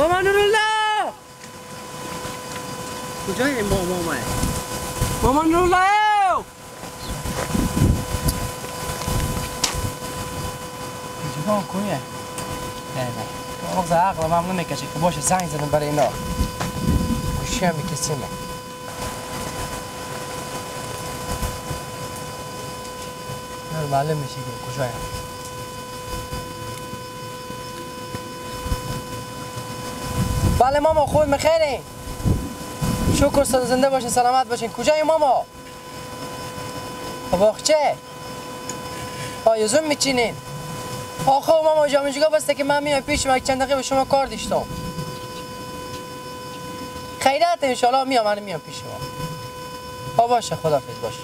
ماما نورالله کجای این ماما ماه؟ ماما نورالله اینجا کنیه؟ نه نه آقا عقل من نمیکشه که باشه زنگ زدم برای اینا گوشی هم میکسیمه معلوم میشه که کجایم. بله ماما خوب مخیرین شکر زنده باشین سلامت باشین. کجایی ماما؟ باغچه آیزون میچینین؟ آخه ماما جان اینجا بسته که من میام پیش شما چند دقیقه به شما کار داشتم. خیرات انشالله میام، من میام پیش شما. باشه خداحافظ باشه.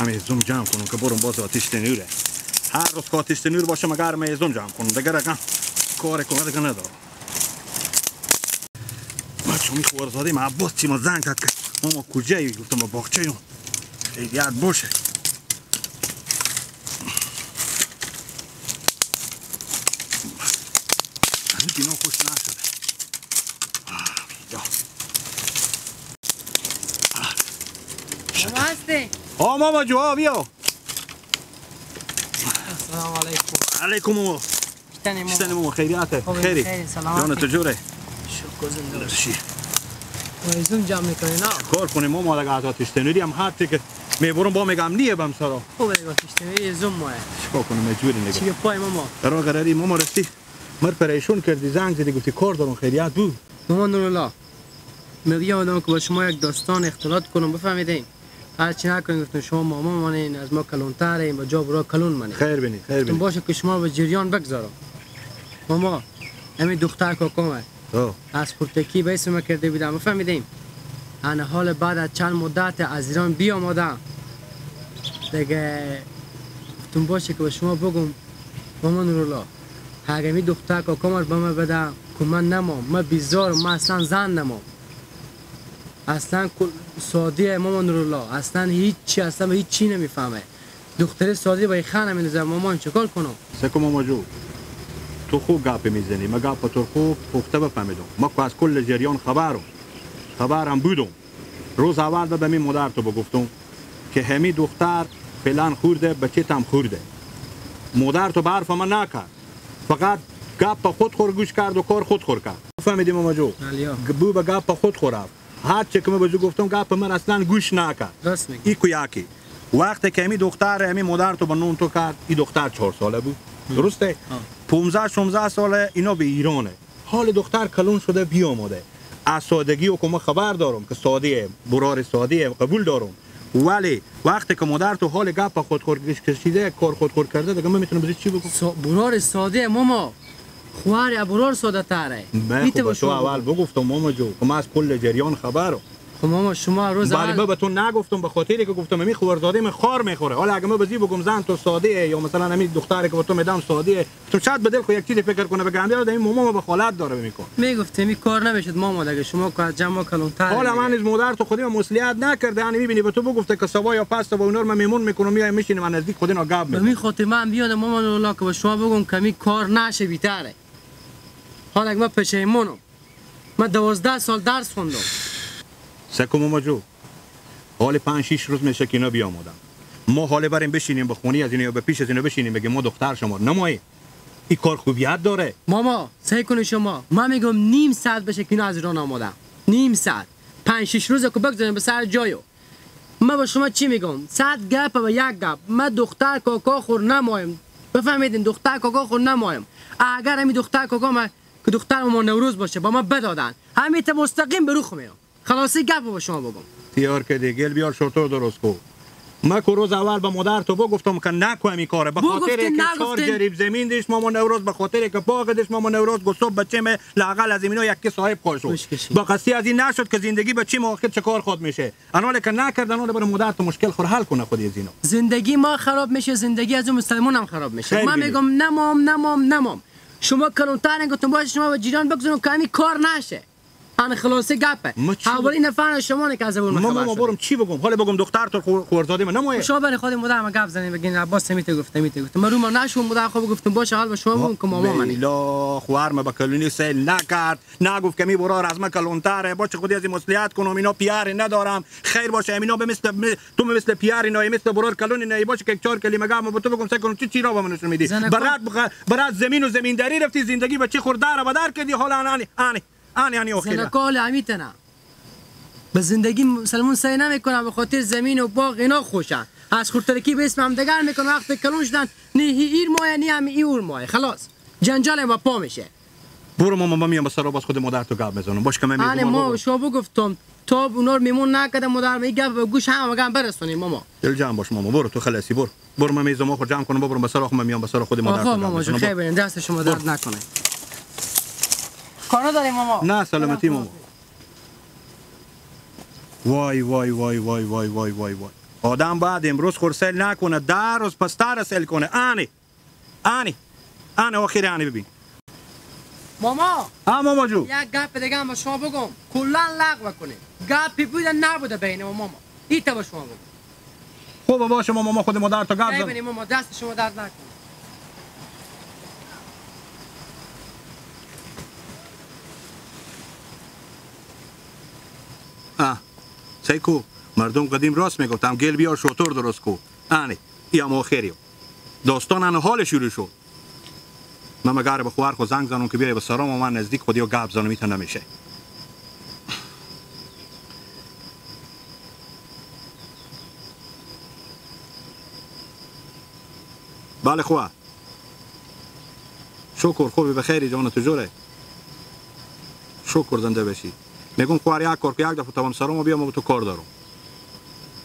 هیزم جمع کنم که برم باز آتش تنوره. هر روز که آتش تنور باشه مگر هیزم جمع کنم دیگه رقم کار کنه دیگه ندارم. بچه می خوارزاده من عباس چی ما زنگ زد که ماما کجایی؟ گفتم با باغچه ایم. خیریت باشه. هنوز اینا خوش نشده. ماما هستی؟ آه ماما جو بیا. السلام علیکم. علیکم ماما. چطوری ماما؟ خیریته؟ خیری. جان تو جوره؟ شکر زنده باشی. هیزم جمع میکنی نه؟ کار کنیم ماما دیگه از آتش تنوری هم هر که میبرم با میگم نیه بم سرا. خوبه دیگه آتش تنوری هیزم ماه. چیکار کنم مجبوری دیگه. چی پای ماما؟ راه قراری ماما راستی مر پریشون کردی زنگ زدی گفتی کار دارم خیریت بود. ماما نورالله میگم آدم که با شما یک داستان اختلاط کنم بفهمیدین. هر چی نکنین گفتم شما ماما مانین از ما کلونترین با جا برا کلون مانین. خیر بینی خیر بینی. باشه که شما به جریان بگذارم. ماما همین دختر کاکامه از خردکی به اسم کرده بودم بفهمیدیم. انا حال بعد از چند مدت از ایران بیامدم دیگه گفتم باشه که به شما بگم ماما نورالله اگه می دختر کاکام رو به من بده که من نمام، من بیزارم، من اصلا زن نمام، اصلا ساده مامان نورالله اصلا هیچی، اصلا هیچی نمیفهمه. دختر ساده با خانه میندازه. مامان چیکار کنم؟ سکو ماما جو تو خوب گپ میزنی، ما گپ تو خوب پخته بفهمیدم. ما که از کل جریان خبرم بودم. روز اول به می مادر تو بگفتم که همی دختر فعلا خورده بچه تام خورده. مادر تو برف من نکرد، فقط گپ خود خور گوش کرد و کار خود خور کرد. فهمیدی ماما جو؟ بو به گپ خود خور رفت. هر چه که من به گفتم گپ من اصلا گوش نکرد. راست میگی. ایکو یکی وقتی که همی دختر همی مادر تو به نون تو کرد، این دختر 4 ساله بود. درسته؟ 15 16 ساله اینا به ایرانه. حال دختر کلون شده بیامده. از سادگی و که ما خبر دارم که ساده برار ساده قبول دارم، ولی وقتی که مادر تو حال گپ خود خور کشیده کار خود خور کرده دیگه من میتونم بزنم چی بگم؟ برار ساده ماما خوار برار ساده تره. من تو اول بگفتم ماما جو که من از کل جریان خبرم. خب ماما شما روز اول ولی من به تو نگفتم به خاطری که گفتم می خوارزاده من خار میخوره. حالا اگه من بزی بگم زن تو ساده یا مثلا همین دختری که با تو میدم ساده، تو شاید به دل خو یک چیزی فکر کنه بگم بیاد این ماما به خالت داره میکنه. میگفتم این کار نمیشد ماما دیگه شما که از جمع کلونتر. حالا من از مادر تو خودم مسئولیت نکرده، یعنی میبینی به تو بگفته که سوا یا پس با اونا رو من میمون میکنم میایم میشینم من نزدیک خود اینا گپ میزنم. به خاطر من بیاد مامان الله که به شما بگم که می کار نشه بیتره. حالا من پشیمونم. من 12 سال درس خوندم. سکو ماما جو حال 5 6 روز میشه که اینا بیامدن. ما حال بریم بشینیم به خونی از اینا یا به پیش از اینا بشینیم بگیم ما دختر شما نمایی. این کار خوبیت داره. ماما سعی کنید شما، من میگم نیم ساعت بشه که اینا از ایران آمدن. نیم ساعت 5 6 روز که بگذاریم به سر جایو. من با شما چی میگم؟ 100 گپ و یک گپ. من دختر کاکا خور نمایم. بفهمیدین دختر کاکا خور نمایم. اگر همین دختر کاکا ما که دختر ما نوروز باشه با ما بدادن، همین مستقیم به روخ میام. خلاصی گپ با شما بگم. تیار که دیگه بیار شطور درست کو. ما که روز اول به مادر تو بگفتم که نکو همین کاره، به خاطر که 4 جریب زمین دیش ماما نوروز، به خاطر که باغ دیش ماما نوروز گفت صبح بچه می لاقل از اینا یکی صاحب خود شد. با قصی از این نشد که زندگی بچه ما آخر چه کار خود میشه. انال که نکردن اون برای مادر تو مشکل خور حل کنه خود از اینا. زندگی ما خراب میشه، زندگی از اون مسلمان هم خراب میشه. من میگم نمام نمام نمام. شما کلونتر گفتم باشه شما به جیران بگذارم که همین کار نشه. ان خلاصه گپه. اولین نفر شما نه که از زبون من خبر. ما برم چی بگم؟ حالا بگم دختر تو خورزاده من نمایه. شما برای خود مادر ما گپ زنین بگین عباس میته گفته میته گفته. من رو ما نشو مادر خو گفتم باشه حال با شما بگم که ماما منی. لا خوار ما بکلونی سیل نکرد. نگفت که می برار از من کلونتره. باشه خودی از مسئولیت کنم اینا پیار ندارم. خیر باشه اینا به مثل تو مثل پیار نه مثل برار کلونی نه باشه که چهار کلمه گم با تو بگم سکن چی را به من نشون میدی. برات زمین و زمینداری رفتی زندگی بچه خوردار و بدر کردی حالا آنی آنی آنی آنی اخیرا زنکال امیتنا به زندگی مسلمون سعی نمیکنه به خاطر زمین و باغ اینا خوشن از خورترکی به اسم هم دگر میکنه وقت کلون شدن نه ایر مایه نه هم ایور مایه خلاص جنجال با پا میشه. برو ماما میام با سر باز خود مادر تو گپ میزنم باش که من میگم ما شما بگفتم تا اونا رو میمون نکردم مادر می گپ به گوش هم گم برسونیم ماما. دل جمع باش ماما برو تو خلاصی برو برو من میزم خود جمع کنم برو به سر آخه میام به سر خود مادر تو گپ ماما جون خیر برین دست شما درد نکنه. کارا داریم ماما. نه سلامتی ماما. وای وای وای وای وای وای وای وای آدم بعد امروز خورسل نکنه 10 روز پستر سل کنه. آنی آنی آنی آخر آنی ببین ماما. ماما جو یک گپ دیگه هم شما بگم کلا لغو کنه گپی بوده نبوده بین ما ماما ایتا با شما بگم. خوب باشه ماما ما خود مادر تا گپ زدم. ماما دست شما درد نکنه. سیکو مردم قدیم راست میگفتم گل بیار شطور درست کو. آنی ای هم آخریو داستان ان حال شروع شد. من مگر به خوار خو زنگ زنم که بیای به سرام و من نزدیک خودی و گپ زنم میتونه نمیشه. بله خوار شکر خوبی بخیری جان تو جوره شکر زنده بشی. میگم خوار یک کار که یک دفعه تمام سرام و بیام تو کار دارم.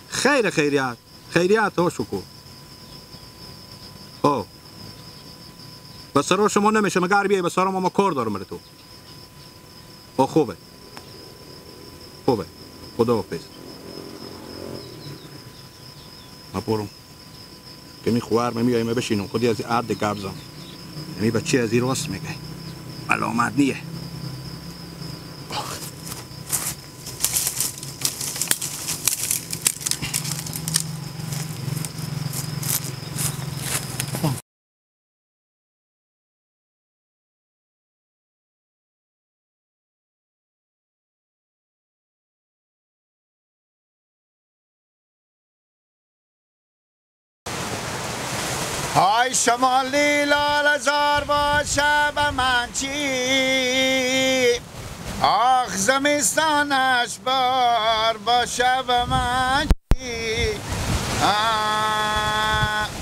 خیر خیریت خیریت ها شکر. ها به سرا شما نمیشه مگر بیای به سرا ما کار دارم تو. آه خوبه خوبه خدا حافظ. ما برم که می خوار میایم بشینم خودی از عد گپ زن. یعنی بچه از این راست میگه علامت نیه. های شمالی لاله زار باشه به من چی آخ زمستانش بار باشه به من چی.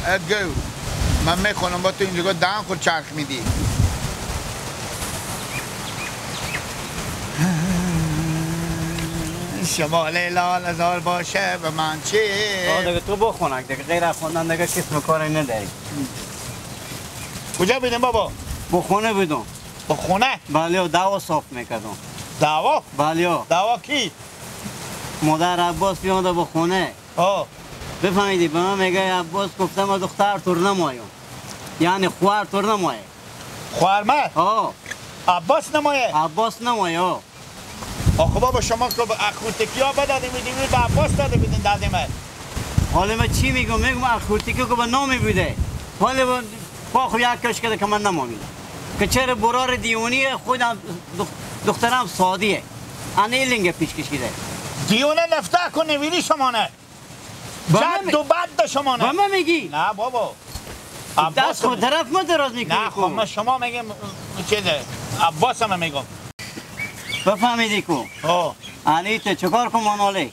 ادگو من میخونم با تو اینجا دهن خود چرخ میدی. شمال لاله زار باشه به من چی. دیگه تو بخونک دیگه غیر از خوندن دیگه کس کاری نداری. کجا بیدم بابا؟ بخونه بیدم. بخونه؟ بله دعوا صاف میکردم. دعوا؟ بله. دعوا کی؟ مادر عباس بیامده بخونه. آه بفهمیدی به من میگه عباس گفتم ما دختر تور نمایم یعنی خوار تور نمایه. خوار من؟ آه عباس نمایه؟ عباس نمایه. آه آخه بابا شما که اخورتکی ها بدادیم میدیم به عباس داده بیدین دادیم. حالا من چی میگم؟ میگم اخورتکی که به نامی بوده. حالا با خو یک کش کرده که من نمامیدم که چرا برار دیونیه خودم دخترم سادیه انه لنگه پیش کشیده. دیونه نفته کنه ویلی شما نه جد و بد شما نه. با من میگی؟ نه بابا دست خود طرف ما دراز میکنی. نه خب من شما میگم چیزه عباس هم میگم. بفهمیدی کو؟ انیته چکار کن مناله؟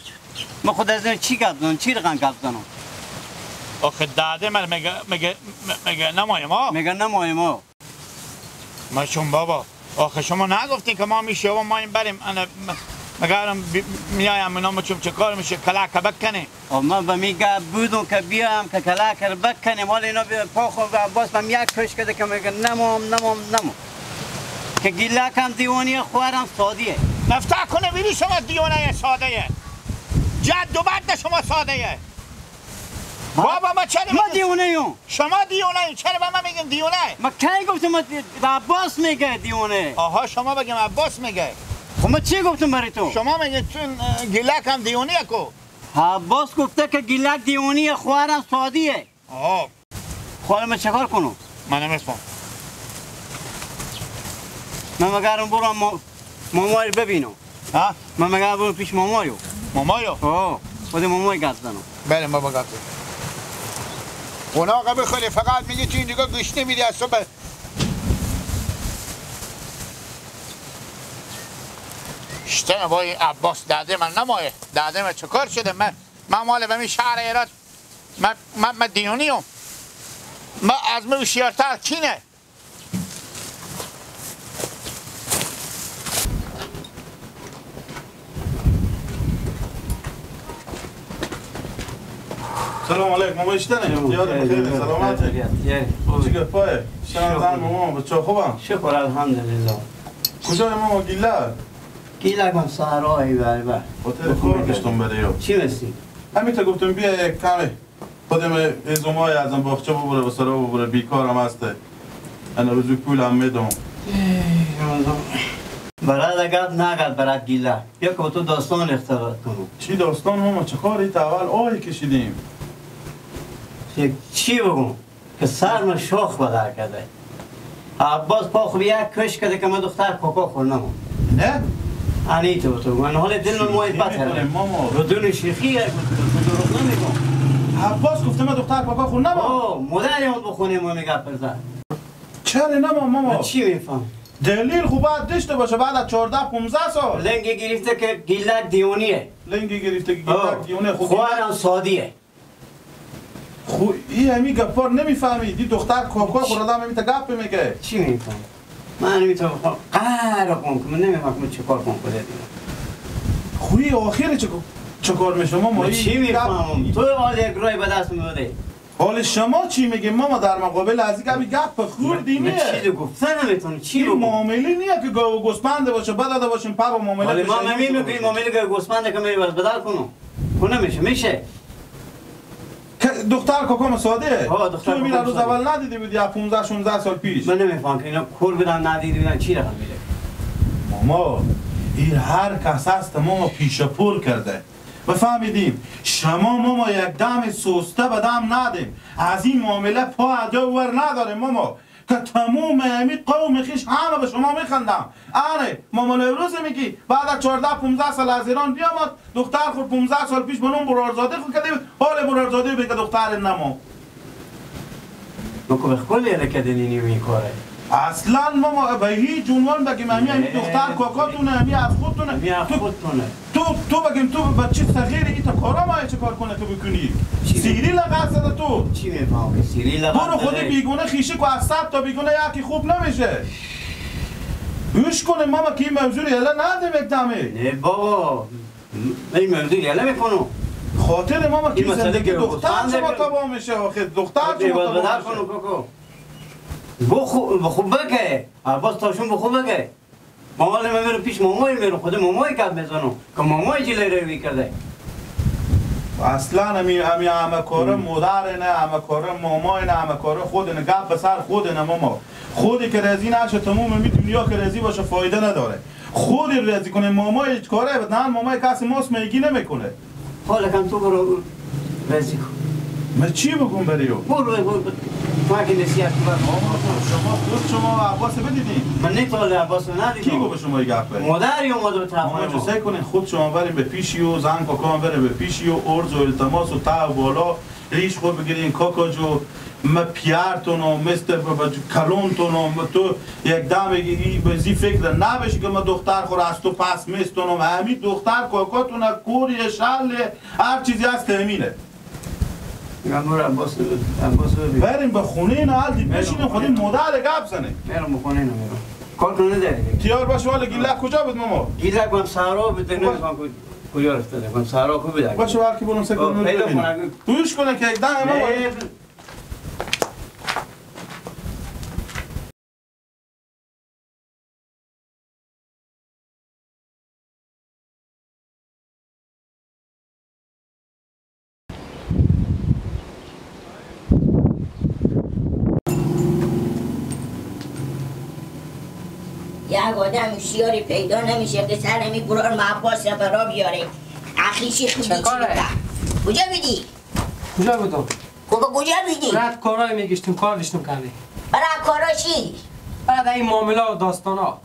ما خود از این چی گپ زنم؟ چی رقم گپ زنم؟ آخه داده من میگه میگه میگه نمایم ها؟ میگه نمایم ها. ما چون بابا آخه شما نگفتین که ما میشه و ما این بریم انا مگرم میایم اینا چون چه کار میشه کلاک بکنه. من به میگه بودم که بیام که کلاک بکنیم حالا اینا پا خود عباس من یک کش کرده که میگه نمام نمام نمام که گیلک هم دیوانیه خوارم سادیه. نفته کنه بیری شما دیوانه ساده جد و بد شما ساده. بابا ما چرا ما دیوانه ایم؟ شما دیوانه ایم چرا به من میگین دیوانه؟ ما کی گفتم؟ عباس میگه دیوانه. آها شما بگم عباس میگه. خب من چی گفتم برای تو؟ شما میگی چون گیلک هم دیونیه کو؟ عباس گفته که گیلک دیونیه، خواهرم سادیه. آه خواهر من چکار کنم؟ من نمیفهم. من مگرم برم مامای ببینم. ها؟ من مگرم برم پیش مامایو. مامایو؟ آه خود مامای گپ زنم. بریم بابا گپ زنم. قناقه بخوری فقط میگی تو این دیگه گوش نمیدی از صبح. شتم وای عباس داده من نمایه، داده من چکار شده؟ من مال به می شهر ایران، من دیونیم، من از من هوشیارتر کینه؟ سلام علیکم ماما، اشتنه یاد بخیر، سلامتی. چی گپای؟ شنان زن ماما بچه خوبم؟ شکر الحمدلله. کجای ماما گیله؟ گیله کن سهرایی بر بر. خاطر کار داشتم برای. چی مثلی؟ همین تا گفتم بیا یک کمی خودم ازمای ازم باغچه ببره و سرا ببره، بیکارم هسته. انا روزی پول هم میدم. برات گپ نگد برات گیله. بیا که تو داستان اختلاط کنم. چی داستان ماما؟ چه کاری تا اول آهی کشیدیم؟ چی بگم که سرم شاخ بدر کرده. عباس پا خوب یک کش کرده که من دختر کاکا خورنم. نه؟ انی تو من حال دل من مایه بطره ماما. ردون شیخی دروغ نمیگم. عباس گفته من دختر کاکا خورنم؟ آه مادر اون بخونه ما میگه پرزن. چرا نه ماما؟ چی میفهم؟ دلیل خوب باید داشته باشه بعد از 14 15 سال. لنگی گرفته که گیلک دیونیه. لنگی گرفته که گیلک دیونه. خب خواهرم سادیه. خو این همی گپار نمیفهمی. دی دختر کاکا خورده همی تا گپ میگه. چی میفهم؟ من نمیتونم قهر کنم که من نمیفهم که چه کار کنم خودت. خوی آخر چه کار میشه ماما؟ چی میفهمم؟ تو حال یک رای به دست میده. حال شما چی میگه ماما در مقابل از این گپ خوردی نیه؟ چی گفتن نمیتونی چی بگم؟ معامله نیه که گاو و گوسفند باشه بداده باشیم پر معامله بشه. ما میگیم معامله گاو گوسفند که میباز بدل کنم. کنه میشه. دختر کاکام ساده؟ ها دختر تو میره روز اول ندیدی بودی از 15 16 سال پیش. من نمیفهم که اینا کور بودن ندیدی بودن چی رقم میره. ماما این هر کس هست ماما پیش پر کرده. بفهمیدیم شما ماما یک دم سوسته به دم ندیم، از این معامله پا ادا ور نداریم ماما که تمام امی قوم خیش همه به شما میخندم. آره ماما نوروز میگی بعد از 14 15 سال از ایران بیامد دختر خود 15 سال پیش بنون برارزاده خود کرده، حال برارزاده بگه دختر نما. بکو بخکل یه کدنی نمی کاره. اصلا ماما به هیچ عنوان بگیم امی دختر کاکاتونه، امی از خودتونه. امی از خودتونه. تو بگیم تو بچه صغیر این تا کارا ما چه کار کنه تو بکنی؟ سیری لغت زده تو. چی میفهمی که سیری لغت؟ برو خود بیگونه خیشه کو از 100 تا بیگونه یکی خوب نمیشه. گوش کنه ماما که این موضوع یله ندیم یک دمه. نه بابا این موضوع یله میکنم. خاطر ماما که زندگی دختر شما تباه میشه آخه دختر شما تباه میشه. کاکا بخو بگه عباس تاشون بخو بگه. مامان من میرم پیش مامای میرم خود مامای گپ میزنم که مامای جلوی روی کرده. اصلا امی همه کاره مادر نه، همه کاره مامای نه، همه کاره خود نه، گپ به سر خود نه ماما. خودی که رضی نشه تمام می دنیا که رضی باشه فایده نداره. خودی رضی کنه مامای هیچ کاره نه، مامای کسی ماس میگی نمیکنه. حالا کم تو برو رضی کن. من چی بگم بریو؟ برو ما که نصیحت کنم. شما خود شما عباس بدیدین؟ من نتوانم عباس ندیدم. کی گفت به شما این گپه؟ مادری اومد به طرف ما. ما سعی کنین خود شما بریم به پیشی و زن کاکا بره به پیشی و ارز و التماس و تا و بالا ریش خود بگیرین کاکا جو ما پیارتون و مثل کلونتون و تو یک دم بگی به زی فکر نبشی که ما دختر خور از تو پس میستونم. همین دختر کاکاتون کوری شل هر چیزی هست همینه. بریم به خونه اینا حال بشینیم خودی مادر گپ زنه. میرم به خونه اینا میرم. کار کنه نداری. تیار باش والا گیلک کجا بود ماما؟ گیلک هم سهرا بود نمیدونم کجا رفته. من سهرا کو بود. باشه هر کی برم سه کنه ببینم. توش کنه که یک دم ما یک یک آدم هوشیاری پیدا نمیشه که سر همی برار عباس را برا بیاره. اخیشی خودی چی بوده؟ کجا بیدی؟ کجا بودم؟ کجا بیدی؟ برای کارای میگشتم، کار داشتم کمی. برای کارا چی؟ برای این معامله و داستان ها.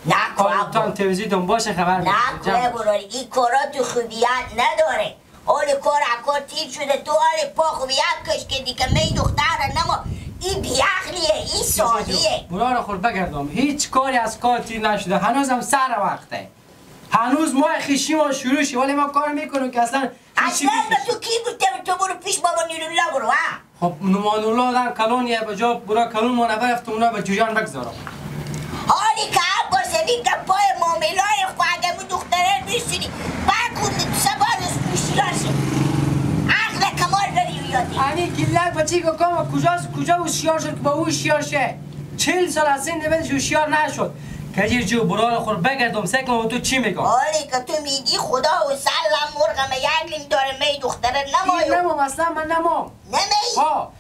نه کارتان تلویزیون باشه خبر. نه براری این کارا تو خوبیت نداره. حال کار اکار تیر شده تو حال پا خوبیت کش کردی که می دختر نما. این بیعقلیه، این سادیه. برا رو خود بگردم هیچ کاری از کار تیر نشده، هنوزم سر وقته. هنوز ما خیشی ما شروع شی، ولی ما کار میکنیم که اصلا اصلا به تو کی بوده؟ تو برو پیش بابا نورالله برو. ها خب نورالله آدم کلونیه، به جا برا کلون ما نبرفتم اونا به جریان بگذارم. حالی که عباس علی که پای معاملای خو اگه مو دختره میشینی بکن سبا روز پوشیاشه عقل کمال داری یادی. انی گلک بچی که کام کجاست کجا هوشیار شد که با هوشیار شه؟ 40 سال از سن بدش هوشیار نشد. کجیر جو برا خور بگردم سکم تو چی میگم؟ حالی که تو میگی خدا و سلام مرغم یک لیم داره می دختره نمایو. نمام اصلا من نمام. نمی؟ ها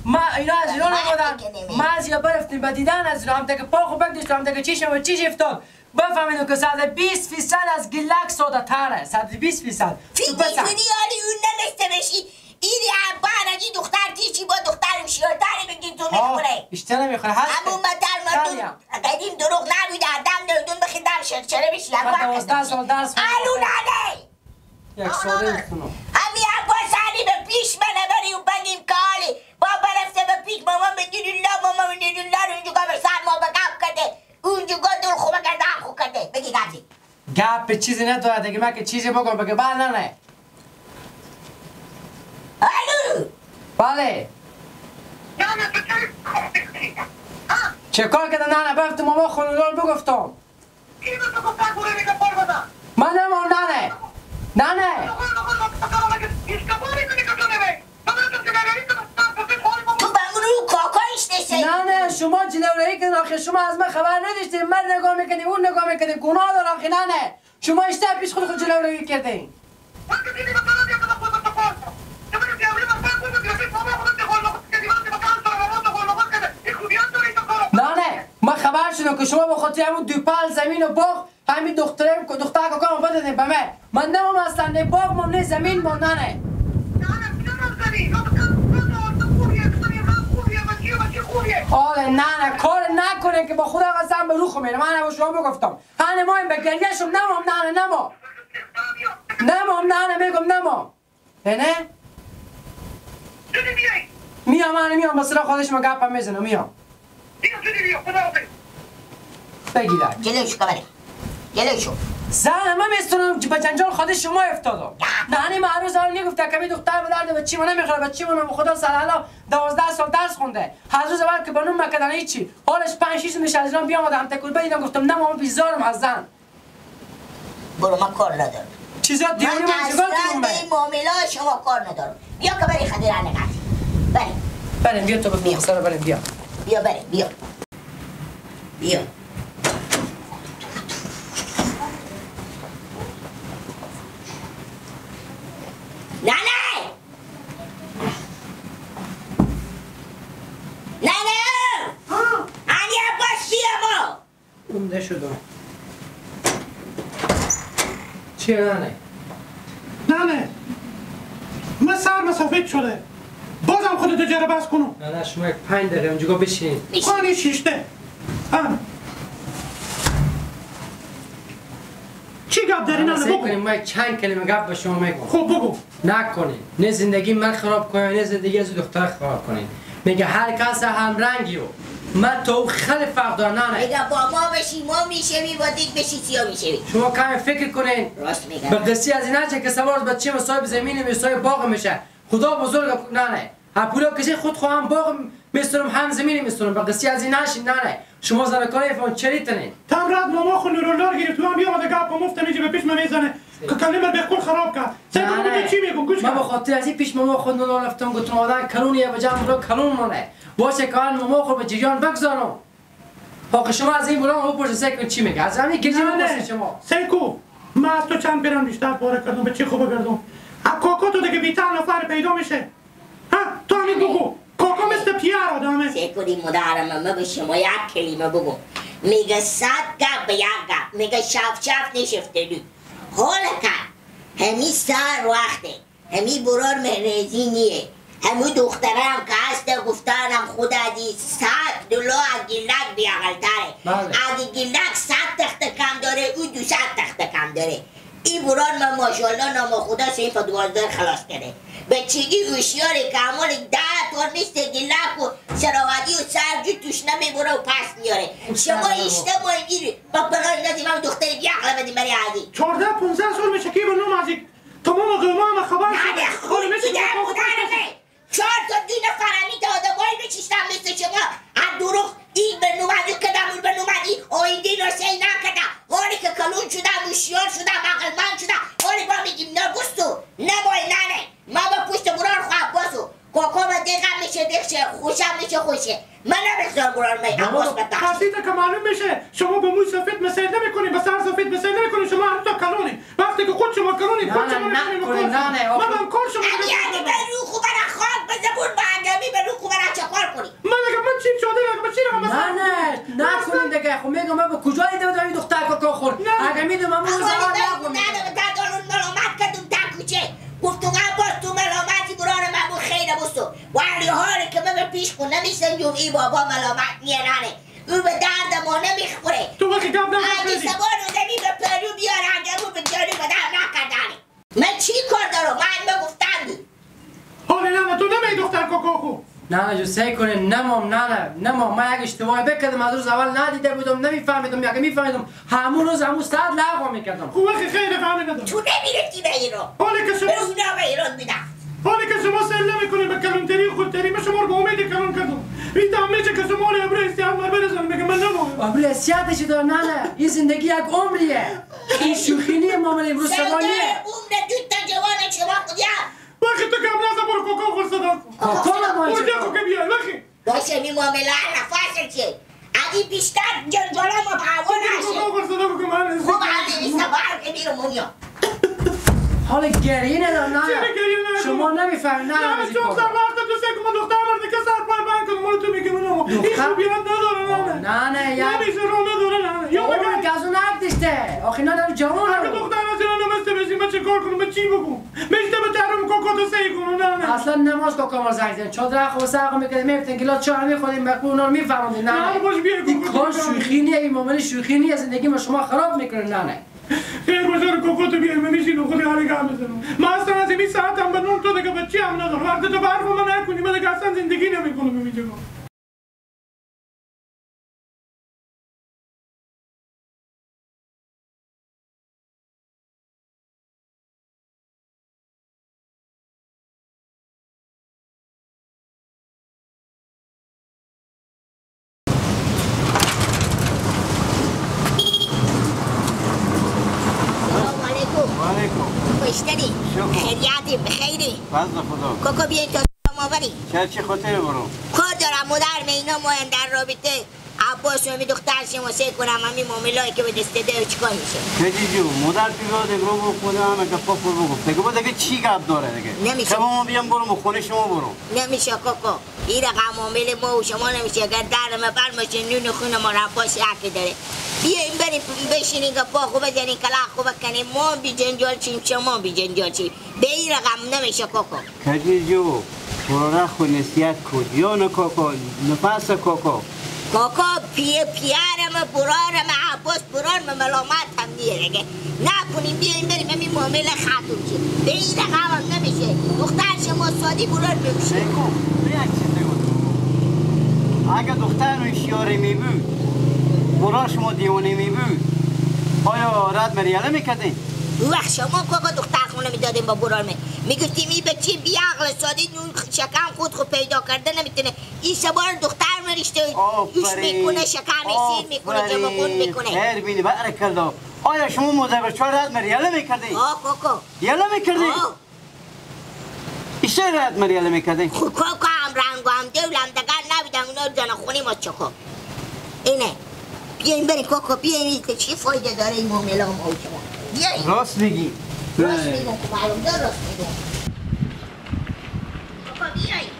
ما اینا از ایران آمدن، ما از اینا برفتیم به دیدن از اینا، هم که پا خو بگدشتم هم که چشم و چیش افتاد. بفهمیدم که 120% از گلک ساده تره، 120%. فکر میکنی حالی اون نمیسته بشی این بعد از این دختر چی با دختر هوشیارتره بگیم تو میخوره؟ بیشتر نمیخوره. همون متر مردم قدیم دروغ نبوده، دم نمیدون بخی دم شرشره بشی. من 12 سال درس خوندم. الو ننه یک ساله میخونم. همین عباس علی به پیش من بری و بگیم که حالی با برفته به پیش مامان به دیدالله، مامان به دیدالله رو اونجوگا به سر ما به گپ کرده، اونجوگا دل خوبه کرده، هم خوب کرده. بگی گپی گپ چیزی نداره دیگه، من که چیزی بگم بگه بله نه. الو بله چه کار کرده؟ نه نه برفتم ماما خانوار بگفتم. من نمام نه نه نه تو به کاکایش نشه. نه نه شما جلوری کردین آخه، شما از من خبر نداشتین، من نگاه میکنیم اون نگاه میکنیم گناه داره آخه. نه نه شما اشتباه پیش خود جلوری کردین. نه نه من خبر شدم که شما به خاطر همون دو پل زمین و باغ همین دختره دختر کاکامو بدادین به من. من نمام اصلا نه باغ مام نه زمین مام. نه نه آره نه نه کار نکنه که با خدا قسم به روخ میره. من به شما بگفتم هنه ما این به گریه شم نمام. نه نه نمام نمام نه نه میگم نمام. نه نه میام من میام با سر خودش ما گپم میزنم میام. بگیرم جلوشو بله جلوشو زن من میستونم به جنجال خود شما افتادم. نه نه من هنوز هم نگفته کمی دختر به درد بچی من نمیخوره بچی من خدا سر حالا 12 سال درس خونده. هر روز اول که بانوم مکدن هیچی حالش 5 6 میشه از ایران بیامدم تکول بدیدم گفتم نه ما بیزارم از زن. برو من کار ندارم چیزا دیوونه من چیکار کنم؟ من این معامله شما کار ندارم. بیا که بری خدیر نگرد. بری بریم بیا تو بیا سر بریم بیا بیا بریم بیا بیا. نه نه نه نه علی عباس بیا ما اونده شدم. چیه نه نه نه من سر مسافت شده بازم خودتو جره بس کنم. نه نه شما یک 5 دقیقه اونجا بشین. خانی شیشته چی گپ داری؟ نه بگو. ما چند کلمه گپ به شما میگم. خب بگو. نکنین نه زندگی من خراب کنین نه زندگی از دختر خراب کنین. میگه هر کس هم رنگی و من تو خیلی فرق دارم. نه نه میگه با ما بشی ما میشوی با دیگ بشی سیا میشوی. شما کمی فکر کنین. راست میگم. به قصی از اینا که سوار بچه صاحب زمین صاحب باغ میشه. خدا بزرگ. نه نه پولا کسی خود خواهم باغ میسترم هم زمین میسترم. به قصی از این نشین. نه نه شما زنکاری فون چریتنین. تمرد ماما خو نورالله گرفت تو هم بیامده گپ مفت میجه به پیش من میزنه که کلمه به کل خراب کرد. سر تو چی میگم؟ گوش من به خاطر از این پیش ماما خود نورالله رفتم گفتم آدم کلونیه به جمع رو کلون مونه باشه کار ماما خود به جریان بگذارم. حق شما از این بلان بپرسید سکو چی میگه؟ از همین گریه بپرسید شما. سکو من از تو چند برم بیشتر پاره کردم به چی خوبه کردم. کاکا تو دیگه بیتر نفر پیدا میشه. ها تو همین بگو کاکا مثل پیر آدمه. سکوری مادرم من به شما یک کلمه بگو. میگه 100 گپ به یک گپ، میگه شف شف نشفته دو. حالا که همی سر وقته، همی برار مهرزی نیه، همون دخترم که هست گفتنم خود ازی 100 دلار از گیلک بیاقلتره. اگه گیلک 100 تخت کم داره، او 200 تخت کم داره. این برار من ماشاءالله نام خدا 12 خلاص کرده. بچگی هوشیاره که عمال 10 تا مثل گیلک و سراوادی و سرجو توش نمیبره و پس میاره. شما اشتباه میری با بغیر ندیم هم دختر بیعقل بدیم برای عزیز. 14 15 سال میشه که به نام عزیز تمام قوما هم خبر شده. نه خود دیدم 4 تا 2 نفر همی تا آدمایی بچیشتم مثل شما از دروغ این به نومدی کدم اون به نومدی آینده ناسه نکردم. حالی که کلون شدم، هوشیار شدم، عقلمند شدم، حالی با میگیم نه بستو نبای ننه ما با پشت برار خو عباسو کاکا من دیگم میشه دیگشه خوشم میشه خوشه من نمیخوام برار می عباس بتخش. پسیده که معلوم میشه شما با موی سفید مسئله نمیکنی، با سر سفید مسئله نمیکنی، شما هر تا کلونی. وقتی که خود شما کلونی خود شما نمیکنی من هم کار شما اگه به رو خو برا خاک به زبون با اگمی به رو خو برا چه کار کنی؟ من اگه من چی شده اگه چی رقم نه نه نکنین دیگه. خب میگم من به کجا دیده بودم این دختر کاکا خورد؟ اگه میدونم من اون زمان نگم. نه نه ملامت کردم تا کوچه گفتم عباس تو ملامتی برار من بود خیر بستو ولی حالی که من به پیش خون نمیسنجم ای بابا ملامت نیه ننه او به درد ما نمیخوره. تو وقتی گپ اگه سوار آدمی به پرو بیاره اگه او به جارو به درد نکردنه من چی کار دارم؟ من گفتم بود حالی نه تو نمی دختر کاکا خو نه نه جو سعی کنه نمام نه نه نمام. من یک اشتباهی بکردم از روز اول ندیده بودم نمیفهمیدم. اگه میفهمیدم همون روز همون ساعت لغو میکردم. خب وقتی خیلی فهمیدم تو نمیرفتی به ایران. حالی که شما به اونا به ایران میدم. حالی که شما سر نمیکنید به کلونتری و خودتری من شما رو به امید کلون کردم. این میشه که شما رو ابرو استیاد مر برسانم میگه من نمام. ابرو استیادش دار. نه نه این زندگی یک عمریه، این شوخی نیه. معامله امروز سوال نیه. عمر دو تا جوان شما خودیا وقتی تو کم نزا برو کوکو خور صدا کن. کوکو نباید اونجا کوکو بیای وقتی باشه می معامله نفاصل چه اگه بیشتر جنجالا ما به هوا نشه. کوکو خور صدا کن من خب از این سفر که میرم اونجا حال گریه ندارم. نه شما نمیفهمید. نه نه چون سر وقت تو سه کم دختر مرد که سر پای بند کنم مال تو میگم نه این خوبیات نداره. نه نه نه یا نمیشه رو نداره. نه یا بگم که از اون نگذشته آخه نه نه جوان اگه دختر از اینا نمسته بشی من چه کار کنم؟ من چی بگم؟ مشته به ترم کوکو تو سعی کنم. نه نه اصلا نماز کوکو ما زنگ زدن چادر خو سرق میکردیم میگفتن گلا چهار میخوریم مقبول اونا رو میفهموندیم. نه نه باش بیار این کار شوخی نیه، این معامله شوخی نیه، زندگی ما شما خراب میکنه. نه نه خیر باشه کوکو تو بیار من میشینم خودی حالی گام بزنم. من اصلا از این ساعت هم به نوم تو دیگه بچه هم ندارم. وقتی تو برف من نکنی من دیگه اصلا زندگی نمیکنم. میگم بخیری فضل خدا. کوکو بیاین تا ما بری چه خاطر برو کار دارم مادر اینا مایم در رابطه عباس و دختر شما سه کنم همین معامله‌ای که به دست ده چیکار میشه کجی جو مادر پیواد رو برو خدا هم گپا پر بگو دیگه با دیگه چی گپ داره دیگه نمیشه شما بیام برو خونه شما برو نمیشه کوکو این رقم معامله ما و شما نمیشه. اگر در ما برمشه نون خون ما عباس یکی داره. بیاین بریم بشینین گپا خوب بزنین کلا خوب بکنیم ما بی جنجال چیم شما بی جنجال چیم. به این رقم نمیشه کوکو. کجی جو برو خو نصیحت کو جان کوکو نفس کوکو کوکو پیه پیارم برارم عباس برارم ملامت هم نیه دیگه نکنیم. بیاین بریم همین معامله ختم شه. به این رقم هم نمیشه. دختر شما سادی برار بمیشه. بگو یک چیز بگو اگه دختر هوشیاری می بود برار شما دیوانه می بود آیا رد مریاله میکردین؟ وقت شما کوکو دختر خونه میدادیم با برار میگفتیم این بچه بی عقل ساده نون شکم خود خود پیدا کرده نمیتونه این سبار دختر مرشته دوش میکنه شکم سیر میکنه جمع میکنه. خیر بینی برک الله. آیا شما مادر بچه رد مریاله میکردین؟ آه کوکو یاله میکردین؟ ایشه رد مریاله میکردین؟ خب کوکو هم رنگ و هم دولم دگر نبیدم اونا زن خونه ما چکو اینه. بیاین بریم کوکو بیاین چی فایده داره این معامله ما و شما بیاین. راست میگی راست میگم که معلوم دار راست میگم. کوکو بیاین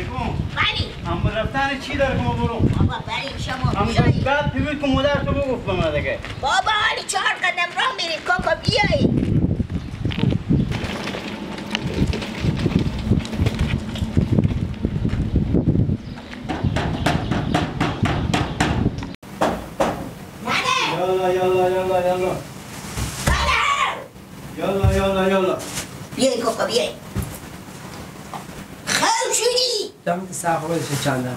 میگم بری هم رفتن چی داره که ما برو؟ بابا بریم شما بیایی. بعد پیوید که مادر تو بگفت به من دیگه. بابا حالی 4 قدم راه میریم کاکا بیایی. یالا یالا یالا یالا یالا یالا یالا بیایی کاکا بیایی. خیلی شدی؟ دم سرخواه چنده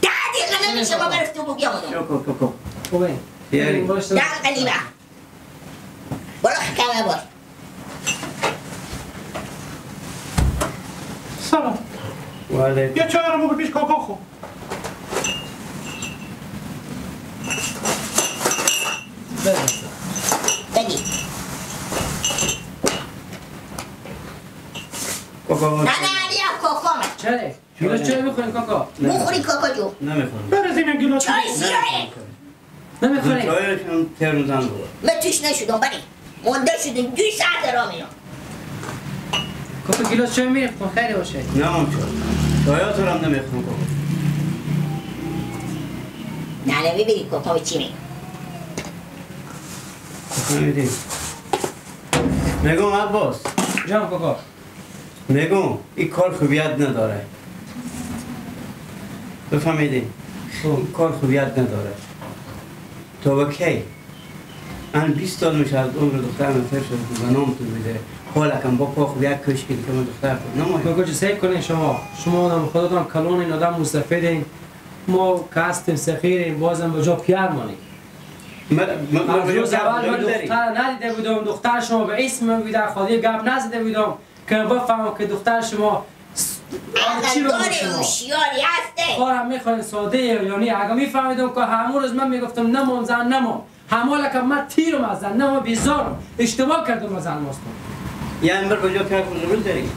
10 دقیقه نمیشه با برفت تو بیا مدام. کوکو خوبه بیاری 10 قلیمه برو خکمه بار. سلام. یه چای رو بگو پیش کاکا خو. بگی کاکا. نه نه علی هم کاکا من. چرا؟ گیلاس چای میخوریم کاکا؟ بخوری کاکا جو. نمیخورم. برزیم یک گیلاس چای سیاهه. نمیخوریم. چایش هم ترون زن بود. من توش نشدم بری. مونده شدم 2 ساعت راه میرم. کاکا گیلاس چای میریم خیلی باشه. نه من چای. چایات رو هم نمیخورم کاکا. نه نه ببینی کاکا چی میگه. کاکا میگم عباس. جان کاکا. میگم این کار خوبیت نداره. بفهمیدین؟ این کار خوبیت نداره. تا به کی؟ من 20 سال میشه از عمر دخترم فر شده که زنام تو بوده. حالا کم با پا خوب یک کش که من دختر خود نمایم. کاکا جو سیب کنین شما. شما آدم خودتون کلون این آدم مستفیدین. ما که هستیم صغیریم بازم به جا پیار مانیم. از روز اول من دختر ندیده بودم. دختر شما به اسم من بوده. خالی گپ نزده بودم که بفهمم که دختر شما چی رو هوشیاری هسته. کارم میخواین ساده یعنی اگه میفهمیدم که همون روز من میگفتم نمام زن نمام. همالا که من تیرم از زن نمام بیزارم. اشتباه کردم از زن ماستم. یعنی بر کجا پیار قبول داری؟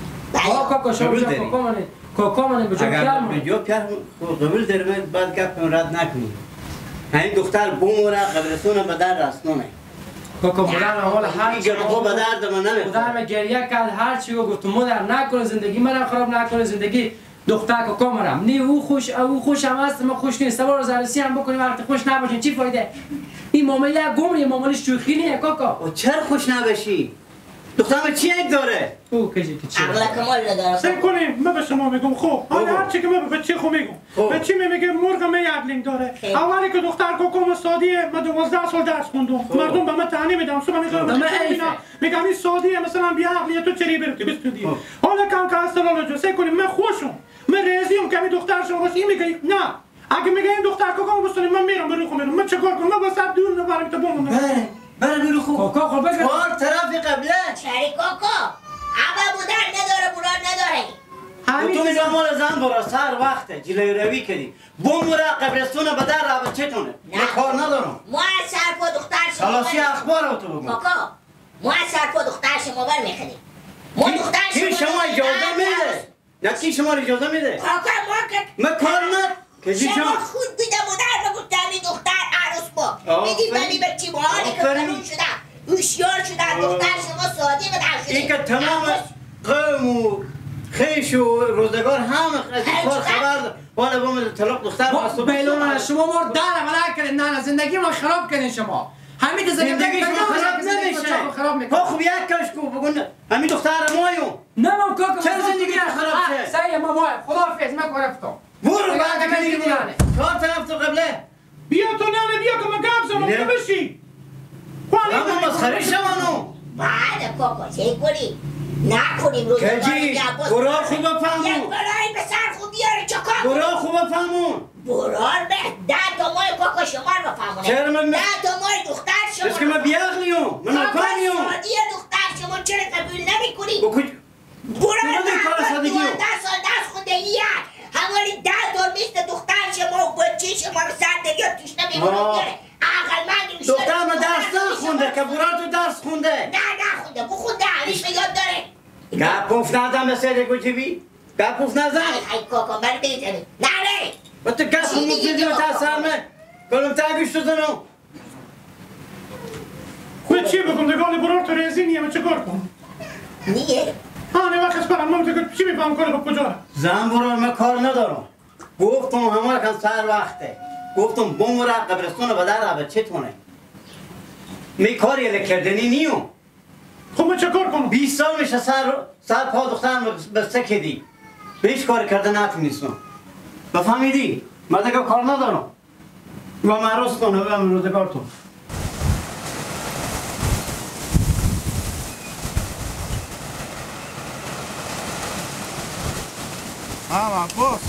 کاکا شما بجا کاکا منه. کاکا منه بجا پیار منه. بجا پیار قبول داری بعد گپ رد نکنی. همین دختر بوموره قبرستون به در رسنونه. کاکا مادر حال هر چی گفت به درد من نمیخوره. مادر من گریه کرد هر چی گفت مادر نکنه زندگی مرا خراب نکنه زندگی دختر کاکا مرم. نه او خوش او خوش هم هست ما خوش نیست. سوار عروسی هم بکنیم وقتی خوش نباشیم چی فایده؟ این معامله گمری معامله شوخی نیه کاکا. و چرا خوش نباشی؟ دخترم چی عیب داره؟ او کجی که چی؟ عقل کمال نداره. سعی کنیم من به شما میگم خب حالا هر چی که من به بچه خو میگم. بچه میگه مرغ می عقلینگ داره. اولی که دختر کوکوم سادیه من 12 سال درس خوندم. مردم به من طعنه میدم صبح میگم میگم این سادیه مثلا بی عقلیه تو چری برتی بستودی. حالا کم که اصلا جو سعی کنیم من خوشم. من راضیم که می دختر شما باشه. این میگه نه. اگه میگه این دختر کوکوم بستونی من میرم برو خو میرم. من چیکار کنم؟ من واسه دور نبرم تا بمونم. بره بیرو خوب. کاکا خب بگه. چهار طرف قبله. چری کاکا. اول بودن نداره بران نداره. تو میگم مال زن برا سر وقته جلوی روی کردی. بموره قبرستون به در رابط چتونه. من کار ندارم. ما از سر پا دختر شما. خلاصی اخبار رو تو بگو. کاکا ما از سر پا دختر شما بر میخدیم. ما دختر شما. کی شما اجازه میده؟ نه کی شما اجازه میده؟ کاکا ما که من کار نه. شما خود بیده مادر بگو دمی دختر عروس با میدیم بمی بچی با حالی که قانون شده هوشیار شده دختر شما ساده به در شده این که تمام قوم و خیش و روزگار هم از این کار خبر حالا با من طلاق دختر بیلون شما ما در عمل کردین نه زندگی ما خراب کردین شما همین زندگی شما خراب نمیشه ها خوب یک کش کو بگو همین دختر مایو نه ما کاکا چرا زندگی خراب شه سعی ما وای خداحافظ من گرفتم برو بعد که میگی چهار طرف تو قبله بیا تو نه بیا که من گپ زنم تو بشی همون مسخره شوانو بعد کاکا چه کنی نکنیم روز کجی برار خوب فهمون یک برای پسر خوب بیاره چکار برار خوب فهمون برار به 10 تا مای کاکا شما رو بفهمونه چرا من 10 تا مای دختر شما بس که من بیعقلیم من ناکامیم سادی دختر شما چرا قبول نمیکنی برار به 12 سال درس خونده یک همانی 10 تا 20 دختر شما و بچه شما رو سر دریا توش نمیمونه عقل من دختر من درس نخونده که برار تو درس خونده نه نخونده بخونده همیش به یاد داره گپ پوف نزن به سر گوجبی گپ پوف نزن ای کاکا من بیزنی نه نه با تو گپ پوف نزن تا سرمه گلم تا گوش تو زنم من چی بگم دگال برار تو ریزی نیه من چه کار کنم نیه آنه وقت برم من چی میفهم کار به کجا؟ زن برو من کار ندارم. گفتم همه کن سر وقته. گفتم بمره قبرستون به در بچه تونه. می کاری لکردنی نیو. خب من چه کار کنم؟ 20 سال میشه سر پا دخترم بسته کردی. به هیچ کار کرده نتونستم. بفهمیدی؟ من دیگه کار ندارم. و معروض کنه و روزگارتون. عباس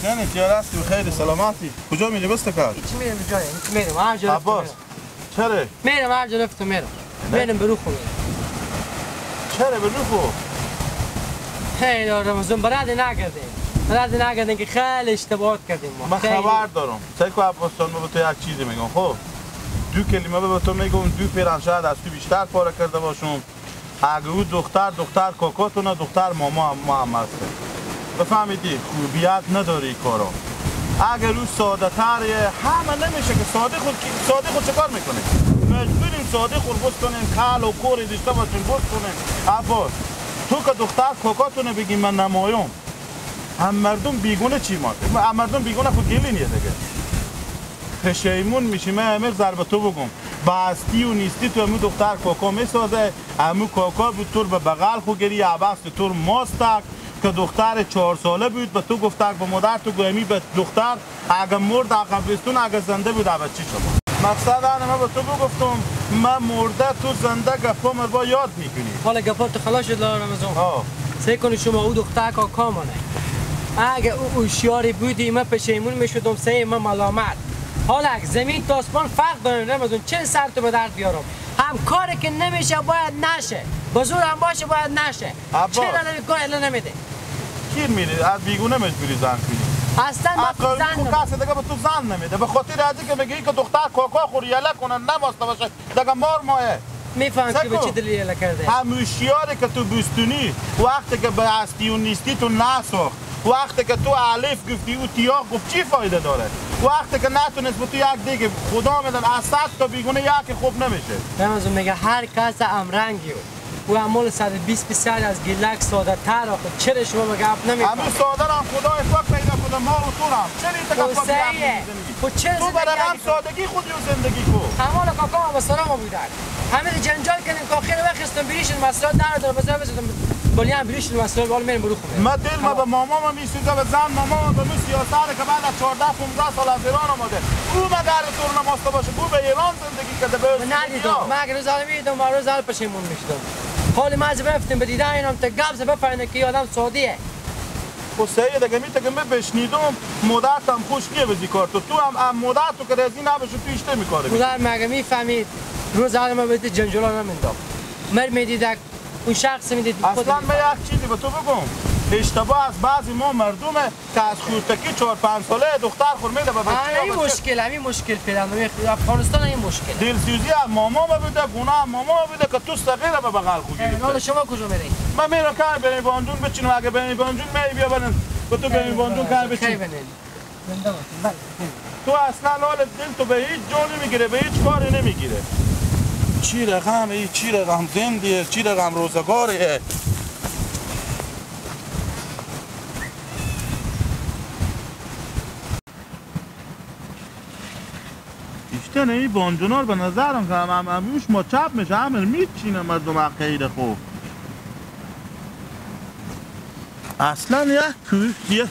شننت یا راستی خیر سلامتی. کجا میری بسته کار؟ هیچ میرم جای میرم هر جا. عباس چرا؟ میرم هر جا رفتم میرم. میرم برو خو. چرا برو خو؟ خیلی رمضان براد نکردیم. براد نکردیم که خیلی اشتباهات کردیم ما. من خبر دارم. سیکو عباس جان من به تو یک چیزی میگم. خب دو کلمه به تو میگم، دو پیرن شاید از تو بیشتر پاره کرده باشم. اگه او دختر کاکاتونه، دختر ماما هم هسته. بفهمیدی؟ خوبیت نداری کارا. اگر او ساده تریه همه نمیشه که ساده خود چه کار میکنه؟ مجبوریم ساده خود بس کنیم، کل و کوری داشته باشیم بس کنیم. عباس تو که دختر کاکاتونه بگی من نمایم، هم مردم بیگونه چی ما؟ هم مردم بیگونه خود گلی نیه دیگه. پشیمون میشی. من همه ضربه تو بگم بستی و نیستی تو امو دختر کاکا میسازه، امو کاکا بود تور به بغل خو گری، عباس تور ماستک که دختر 4 ساله بود به تو گفتک به مادر تو گویمی به دختر اگه مرد قبرستون اگه زنده بود اگه چی شد. مقصد انا من به تو بگفتم من مرده تو زنده گپا مربا یاد میکنی. حالا گپا تو خلاص شد رمضان. سعی کنی شما او دختر کاکا مانه. اگه او هوشیاری بودی من پشیمون میشدم، سه من ملامت. حالا زمین تا آسمان فرق داره رمضان. چه سر تو به درد بیارم؟ هم کاری که نمیشه باید نشه، با زور هم باشه باید نشه. چرا نمیکنه نمیده؟ کیر میری از بیگونه مجبوری زن کنی. اصلا ما زن کسی دیگه به تو زن نمیده به خاطر از اینکه میگی که دختر کاکا خور یله کنه نماسته باشه دیگه مار مایه. میفهم که به چه دلیل یله کرده. هموشیاری که تو بستونی وقتی که به هستی و نیستی تو نساخت، وقتی که تو الف گفتی او تیاق گفت چی فایده داره؟ وقتی که نتونست به تو یک دیگه خدا میدن از 100 تا بیگونه یک خوب نمیشه. رمضان میگه هر کس امرنگی او عمال 120 بسیار از گیلک ساده تر. آخه چرا شما به گپ نمیفهمی؟ همون ساده هم خدا افاق پیدا کنه ما و تو هم چرا این گپ میزنی؟ تو برای هم سادگی خودی و زندگی کو. همون کاکا هم سلام بودن همین جنجال کردیم که آخر وقت بریشن مسئله در داره بزن بزن بلی هم بریشن مسئله بال میرم برو خونه. ما دل ما به ماما ما میسوزه به زن ماما به مو سیاست که بعد از 14 15 سال از ایران آمده او مگر تو نماسته باشه او به ایران زندگی کرده به ندیدم. من اگه روز میدیدم ما روز پشیمون میشدم. حالی ما از رفتیم به دیدن اینم تا گبز بفهمه که آدم سعودیه. خب سعید اگه میته که من بشنیدم مادرت هم خوش نیه به کار تو هم مادر تو که رضی نباشه تو اشته میکاره. مادر مگه میفهمید روز اول ما به جنجالا نمینداخت. مر میدید اون شخص میدید. اصلا من یک چیزی به تو بگم اشتباه از بعضی ما مردمه که از خورتکی 4 5 ساله دختر خور میده به بچه. همین مشکل همین مشکل پیدا افغانستان این مشکل. دلسوزی از ماما بوده، گناه ماما بوده که تو صغیره به بغل خو گرفته. حالا شما کجا میرین؟ من میرم که بریم بانجون بچینم. اگه بریم بانجون می بیا بریم به تو بریم بانجون که بچین. تو اصلا حال دل تو به هیچ جا نمیگیره، به هیچ کاری نمیگیره. چی رقم ای چی رقم زندیه، چی رقم روزگاریه. ایشتن این بانجونار به نظرم که هم همیوش ما چپ میشه همه میچینه مردم عقیده خوب. اصلا یک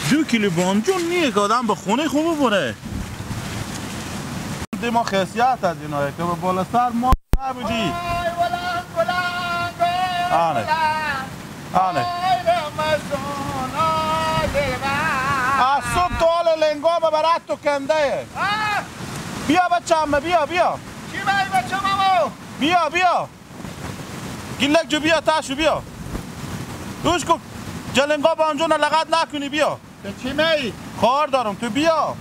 2 کیلو بانجون نیه که آدم به خونه خوب ببره. ما خاصیت از اینایی که به بالا سر ما نبودی. آنه آنه از صبح تا حال لنگام برات تو کنده. بیا بچه بیا بیا. چی بای بچه مامو؟ بیا بیا گیلک جو بیا تاشو بیا. دوش کو جلنگا بانجون لغت نکنی بیا. چی می؟ کار دارم تو بیا.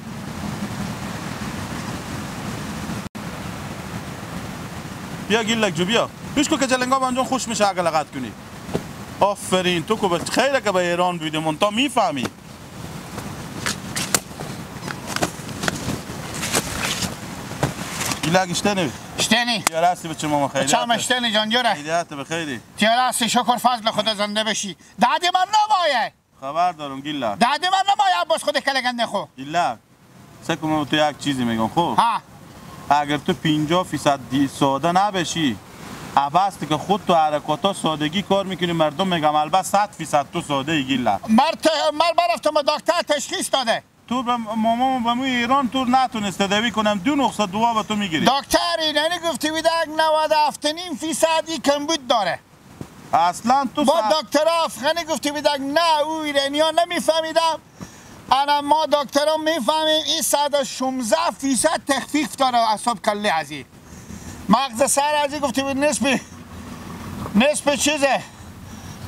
بیا گیلک جو بیا. دوش کو که جلنگا بانجون خوش میشه اگه لغت کنی. آفرین تو که خیره که به ایران بودیم تا میفهمی. گیلک اشتنی اشتنی تیارستی بچه ماما خیلی چم اشتنی جان جوره خیلیت بخیری تیارستی شکر فضل خدا زنده بشی دادی من نمایه خبر دارم گیلک دادی من نمایه عباس خود کلگنده خو گیلک سکو من تو یک چیزی میگم خب ها اگر تو 50% ساده نبشی عباس که خود تو حرکاتا سادگی کار میکنی مردم میگم البته 100% تو ساده ای گیلک مر برفتم دکتر تشخیص داده تو به مامام به موی ایران تو نتونست تداوی کنم 2 نقصه دعا به تو میگیری دکتر اینانی گفتی بیده 97.5% کمبود داره اصلا تو با دکتر افغانی گفتی بیده نه او ایرانی ها نمیفهمیدم انا ما دکترها میفهمیم این 116% تخفیف داره اعصاب کله ازی مغز سر ازی گفتی بود نصف چیزه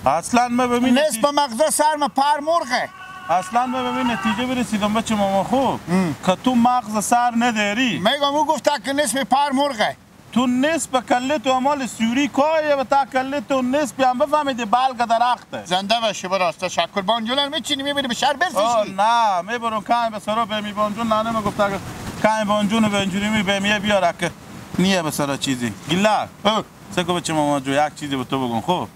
اصلا ما ببین نصف مغز سر ما پر مرغه اصلا ما ببین نتیجه برسیدم بچه ماما خوب که تو مغز سر نداری میگم او گفت که نصف پر مرغه تو نصف کله تو مال سوری کایه و تا کله تو نصف هم بفهمیدی بلگ درخته زنده باشی براست تشکر بانجولن میچینی میبری به شهر بفروشی نه میبرم کم به سرا به می بانجون نه نمیگفت اگه کم بانجون به اینجوری می به میه بیاره که نیه به سرا چیزی گیلک سکو بچه ماما جو یک چیزی به تو بگم خب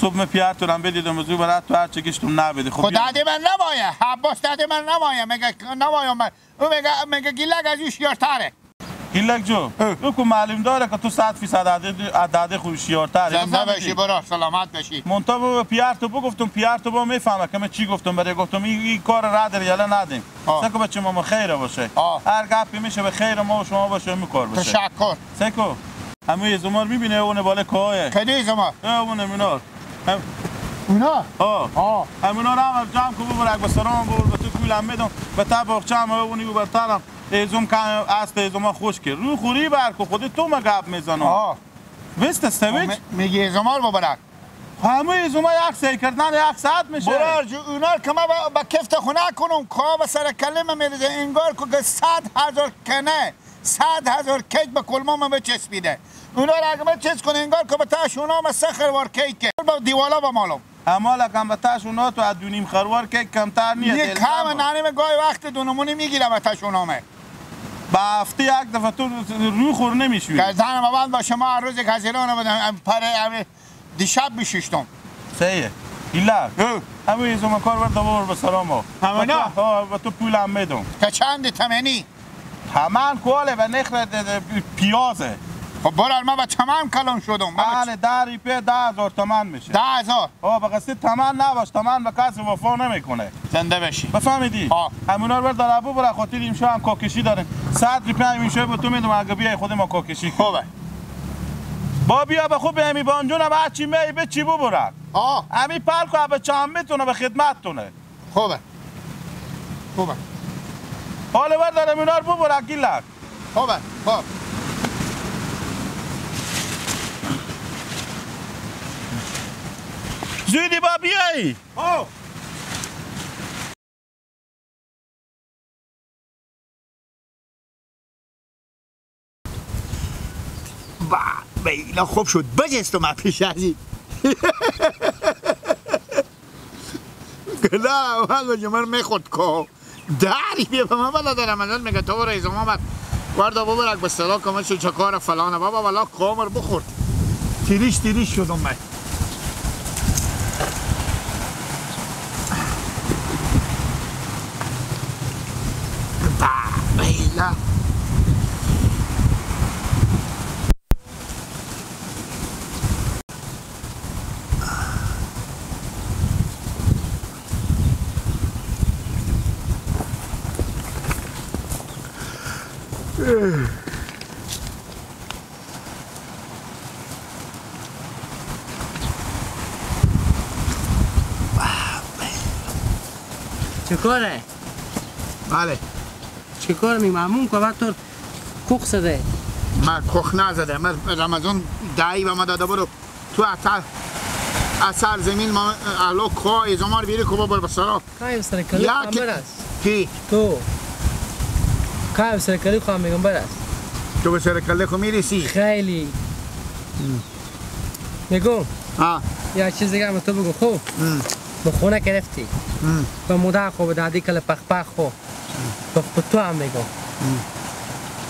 صبح من پیارتونم بدیدم و برات تو هر چه گشتم نبیدی خب داده من نمایه عباس داده من نمایه میگه نمایه من او میگه گیلک از او شیارتره گیلک جو او که معلوم داره که تو 100% عدد خوب شیارتره زنده باشی برا سلامت باشی منتها به پیارتو بگفتم پیارتو با میفهمه که من چی گفتم برای گفتم این کار را در یله ندیم سکو بچه ماما خیره باشه هر گپی میشه به خیر ما و شما باشه می کار باشه تشکر سکو همه زمار میبینه اون بالا کوه کدی زمار اون منار اونا ها همونا رو هم جمع کو ببر به سلام ببر به تو پولم میدم به تا باغچه هم اونی برترم ایزم کم است ایزم خوش که رو خوری بر کو خود تو ما گپ میزنم وست سویچ میگه ایزمار ببرک همه ایزم یک سعی کردن یک ساعت میشه برار جو اونا که ما با کفت خونه کنم کا به سر کلمه میریزه انگار که 100,000 کنه 100,000 کیک به کلمه ما بچسبیده اونا را اگه چیز کنه انگار که به تاش اونا ما 3 خروار کیک با دیوالا با مالم اما کم به تاش اونا تو از 2.5 خروار کیک کمتر نیه یه کم نانیم گاهی وقت دونمونی میگیرم به تاش اونا مه با هفته یک دفعه تو رو خور نمیشوی گردنم بند با شما هر روز یک هزیران بودم پر دیشب بششتم سیه ایلا همه ایزم کار برد ببر به سلام همونا به تو پولم میدم که چند تمنی تمن کاله و نخ پیازه خب برار من با تمام کلان شدم بله در ریپه 10,000 تومن میشه 10,000 آه به قصد تمن نباش تمن به کسی وفا نمیکنه زنده بشی بفهمیدی همونا رو بر در ابو برا خاطر این شو هم کاکشی داره 100 ریپه همین شو به تو میدم اگه بیای خود ما کاکشی خوبه با بیا به خوب همی بانجون هم هرچی می به چی ببرد همی پلکو به چند میتونه به خدمتتونه خوبه خوبه حالا بر دارم اینا رو ببرد گیلک خوبه خوب زودی با بیایی با بیلا خوب شد بجستم من پیش از این نه من من میخورد که دری بیا به من بلا دارم من میگه تو برای زمان آمد وردا ببرک به صدا که من چه کار فلانه بابا والا کامر بخورد تیریش تیریش شدم من بیلا چه کاره؟ بله چه کار می مامون که وقت تو کوخ زده من کوخ نزده من رمضان دایی به ما داده برو تو اثر زمین ما الو کوه زمار بیری کو ببر بسرا کایم سر کلی خواهم برس کی؟ تو کایم سر کلی خواهم میگم برس تو به سر کلی خو میرسی؟ خیلی میگم یا چیز دیگه هم تو بگو خوب به خونه گرفتی به مادر خو به دادی کل پخ پخ خو به تو هم میگم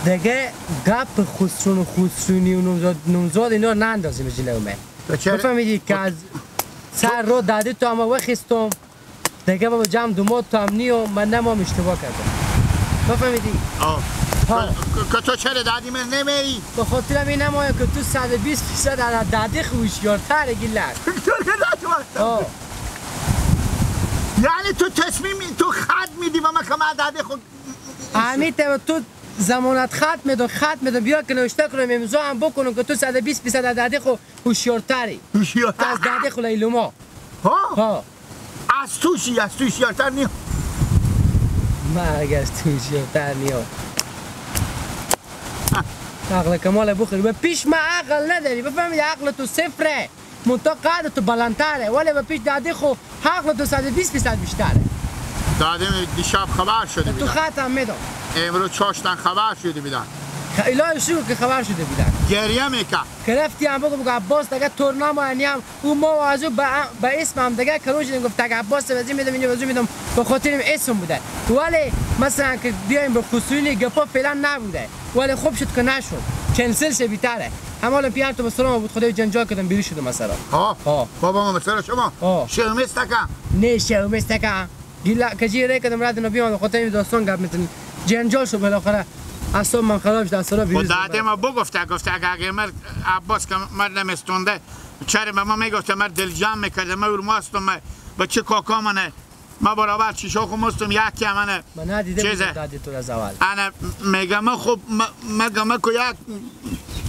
دیگه گپ خسرون و خسرونی و نوزاد اینا نندازیم جلومه. بفهمیدی که از سر رو دادی تو اما وخیستم دیگه بابا جمع دومات تو هم نیو من نمام اشتباه کردم. بفهمیدی؟ آه که تو چرا دادی من نمیری؟ به خاطر این نمایم که تو 120% از دادی خوشیارتره گیلک. یعنی تو تصمیم تو خط میدی و من که من دادی خود همین تو زمانت خط میدم خط میدم بیا که نوشته کنم امضا هم بکنم که تو 120% از دادی خود هوشیارتری. هوشیارتر از دادی خود لیلوما. ها؟ ها از توشی از تو هوشیارتر نی. مرگ از تو هوشیارتر نی. عقل کمال بخیر به پیش ما عقل نداری بفهمید عقل تو صفره منتها قد تو بلندتره ولی به پیش دادی خو عقل تو 120% بیشتره. دادیم دیشب خبر شده تو خط هم میدم امروز چاشتن خبر شده بیدن. الهی شکر که خبر شده بیدن. گریه میکرد که رفتی هم بگو بگو عباس دیگه تورنما هم او ما و از او به اسم هم دیگه کلون شدیم گفت تک عباس وزی میدم اینو وزی میدم به خاطر اسم بوده ولی مثلا که بیایم به خصوصی گپا فعلا نبوده ولی خوب شد که نشد کنسل شه بیتره. همالا پیار تو به سلام بود خدای جنجال کردم بیرون شدم مثلا. ها بابا ما مثلا شما شرمستکم نه شرمستکم گیلا کجی ری کردم رد نبی من خاطر این داستان گپ میتونی جنجال شد بالاخره اصلا من خراب شد اصلا بیرون. خدا ما بگفته گفته اگه مرد عباس که مرد نمیستونده چرا به ما میگفته مرد دل جمع میکرده ما ورماستم بچه کاکا منه ما برابر چیشا خو مستم یکی منه. من ندیده بودم دادی تو از اول. انا میگم خب مگم که یک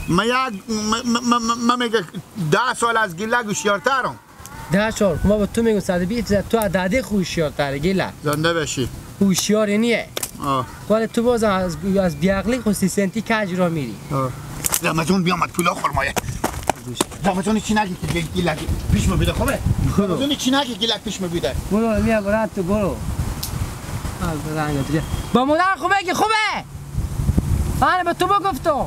ما یک ما میگه 10 سال از گیله هوشیارترم. 10 سال ما با تو میگم 120 تو از داده خو هوشیارتره گیله. زنده بشی. هوشیاری نیه. ولی تو بازم از بیعقلی خو 30 سنتی کج را میری. رمضان بیامد پولا خرمایه. رمضان چی نگی که گیلک پیش ما بیده خوبه؟ رمضان چی نگی گیلک پیش ما بیده؟ برو میا برو تو برو. با مادر خوبه که خوبه؟ من به تو بگفتم.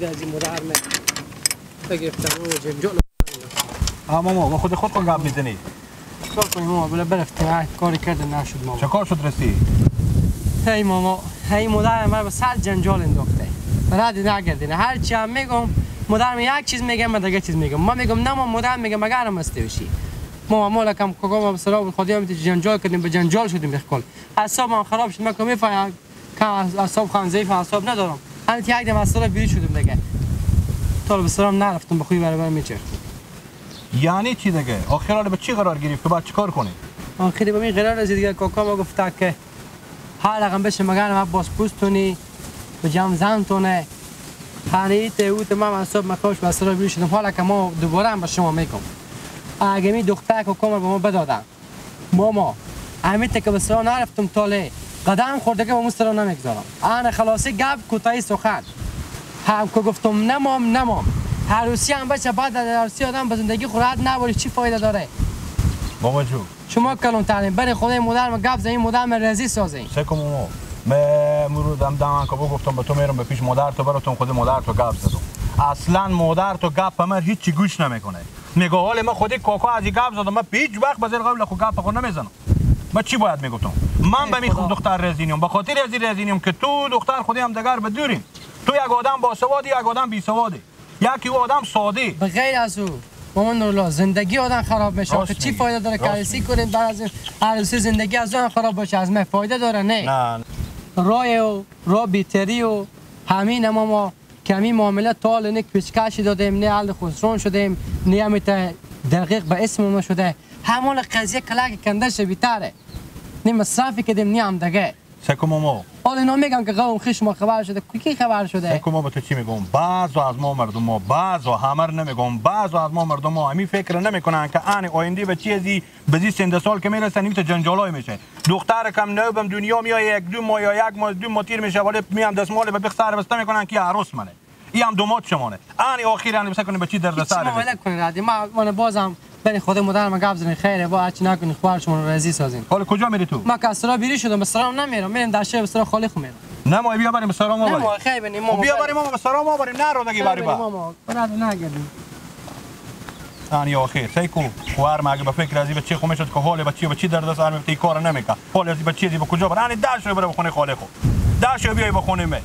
از این مادر بگرفتم و جنجال. ماما با خود خود گپ میزنی. چیکار کنیم ماما بلا برفتیم کاری کرده نشد ماما. چه کار شد رسی؟ هی ماما هی مادر من به سر جنجال انداخته. رد نگردینه هر چی هم میگم مادرم یک چیز میگه من دیگه چیز میگم. ما میگم نه ما مادرم میگه مگر مستی بشی. ماما مالکم کاکا ما سلام خودی هم جنجال کردیم به جنجال شدیم بالکل. اعصابم خراب شد من که میفهمم که اعصاب خان ضعیف اعصاب ندارم. من یک دم از سر بیرون شدم دیگه. تا به سلام نرفتم به خوبی برابر میچرخیدم. یعنی چی دیگه؟ آخر حالا به چی قرار گرفت که باید چیکار کنی؟ آخری به این قرار رسید دیگه کاکا ما گفت که هر رقم بشه مگر ما باز پوستونی به جمع زنتونه هنیت او تو من اعصاب مخوش به سر بیرون شدم. حالا که ما دوباره هم به شما میگم اگه می دختر کاکا ما به ما بدادن ماما امیت که به سلام نرفتم تاله قدم خورده که با مسترا نمیگذارم. انا خلاصی گپ کوتاهی سخن هم که گفتم نمام نمام عروسی هم بچه بعد از عروسی آدم به زندگی خورد نباری چی فایده داره؟ بابا جو شما کلون ترین بری خدای مادر ما گپ زنی مادر من رضی سازین. سکم ماما من مرودم دامن که گفتم به تو میرم به پیش مادر تو براتون خود مادر تو گپ زدم. اصلا مادر تو گپ من هیچ گوش نمیکنه. میگه حال من خودی کاکا از گپ زدم من هیچ وقت به زیر قبل خو گپ خود نمیزنم. من چی باید میگفتم؟ من به می خود دختر رزینیم به خاطر از رزینیم که تو دختر خودی هم دگر بدوریم. تو یک آدم باسوادی یک آدم بی سوادی. یکی او آدم ساده. به غیر از او مامان نورالله زندگی آدم خراب میشه. که چی فایده داره که عروسی کنیم بعد از عروسی زندگی از اون خراب باشه از من فایده داره؟ نه نه رای و راه بیتری و همین ما کمی معامله تا نه پیچکشی دادیم نه عل خسرون شدیم نه هم دقیق به اسم ما شده همون قضیه کلک کنده شه بیتره نه مصرفی کردیم نه هم دیگه. سکو ماما حالا اینا میگم که قوم خیش ما خبر شده کی خبر شده؟ سکو ما به تو چی میگم؟ بعض از ما مردم ما بعض همر نمیگم بعض از ما مردم ما همین فکر نمیکنن که ان آینده به چیزی به زی سند سال که میرسن این جنجالای میشه. دختر کم نوبم دنیا میای یک دو ماه یا یک ماه دو ماه تیر میشه ولی میام دستمال به بخ بسته میکنن که عروس منه. ای هم دومات شمانه. ان اخیرا بس کنه به چی درد سر. معامله کنید ما بازم بین خود مادر ما گپ زنین خیره با هرچی نکنی خوار شما راضی سازین. حالا کجا میری تو؟ ما که سرا بیری شدم به سرام نمیرم، میرم در شهر به سرا خالی خو میرم. نه ما بیا بریم به سرا ما بریم. نه ما خیر بنیم ماما. بیا بریم ماما به سرا ما بریم نه رو دیگه بریم. ماما برات نگردیم. ثانیه آخر سیکو خوار ما اگه به فکر ازی بچه خو میشد که حال بچه بچی درد سر میفته کار نمیکرد. حال ازی بچه ازی به کجا بره؟ یعنی داشو بره بخونه خاله خو. داشو بیای بخونه می.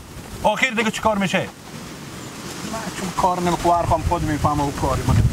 آخر دیگه چیکار میشه؟ من چون کار نمی خوار خام خود میفهمم و کاری من.